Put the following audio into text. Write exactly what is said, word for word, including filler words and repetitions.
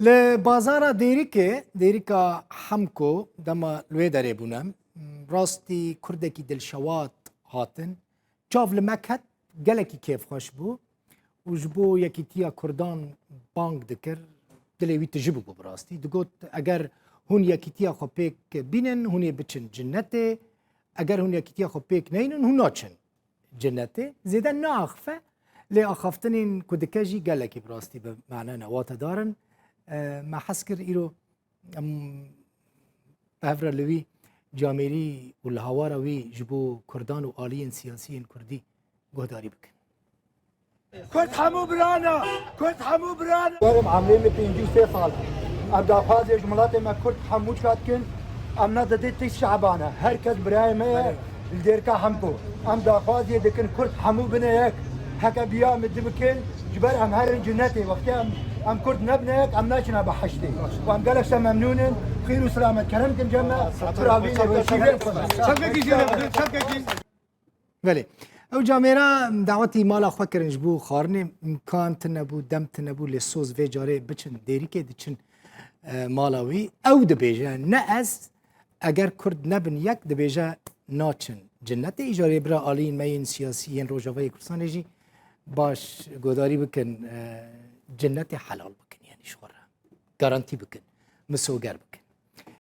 Li bazara Dêrikê, Dêrika Hemko, dema li wê derê bûne, rastî kurdekî dilşewat hatin. Çav li me ket, gelekî kêfxweş bû û ji bo yekîtiya kurdan bang dikir, dilê wî tijî bûbû bi rastî. Digot, eger hûn yekîtiya xwe pêk bînin, hûn ê biçin cinetê. Eger hûn yekîtiya xwe pêk neynin, hûn naçin cinetê. Zêde naaxife, lê axaftinên ku dike jî gelekî bi rastî bi mane ne, watedar in. E, me hez kir îro em bi hev re li wî camêrî û li hawara wî ji bo kurdan û aliyên siyasî yên kurdî guhdarî bikin. Kurd hemû birana, Kurd hemû birana. Werim emrê min pêncî û sê sal. Em daxwazê ji miletê me Kurd hemû çika dikin. Em ne didê tişt şeban e. Her kes birayê me ye. Li Dêrika Hemko. Em daxwazê dikin Kurd hemû bine yek. Heke biya min di bikin. Ji ber em herin cinetê. Wextê em, em Kurd nebine yek, em naçine behiştê. Û em gelek şe memnûn in. Xêr û selamet kerem kin cem me. Piravînê weşîrê. Çavkekî jê re bidin, çavkekî. Belê. Ew camêra dawetî mala xwe kirin ji bo xwarinê, imkan tune bû, dem tune bû, lê soz vê carê biçin Dêrikê diçin, e, mala wî. Ew dibêje, ne ez, eger Kurd nebin yek, dibêje naçin cinetê. Îcarê bira aliyên me yên siyasî yên Rojavayê Kurdistanê jî baş guhdarî bikin, e, cinetê helal bikin, yanî ji xwe re garantî bikin, misoger bikin.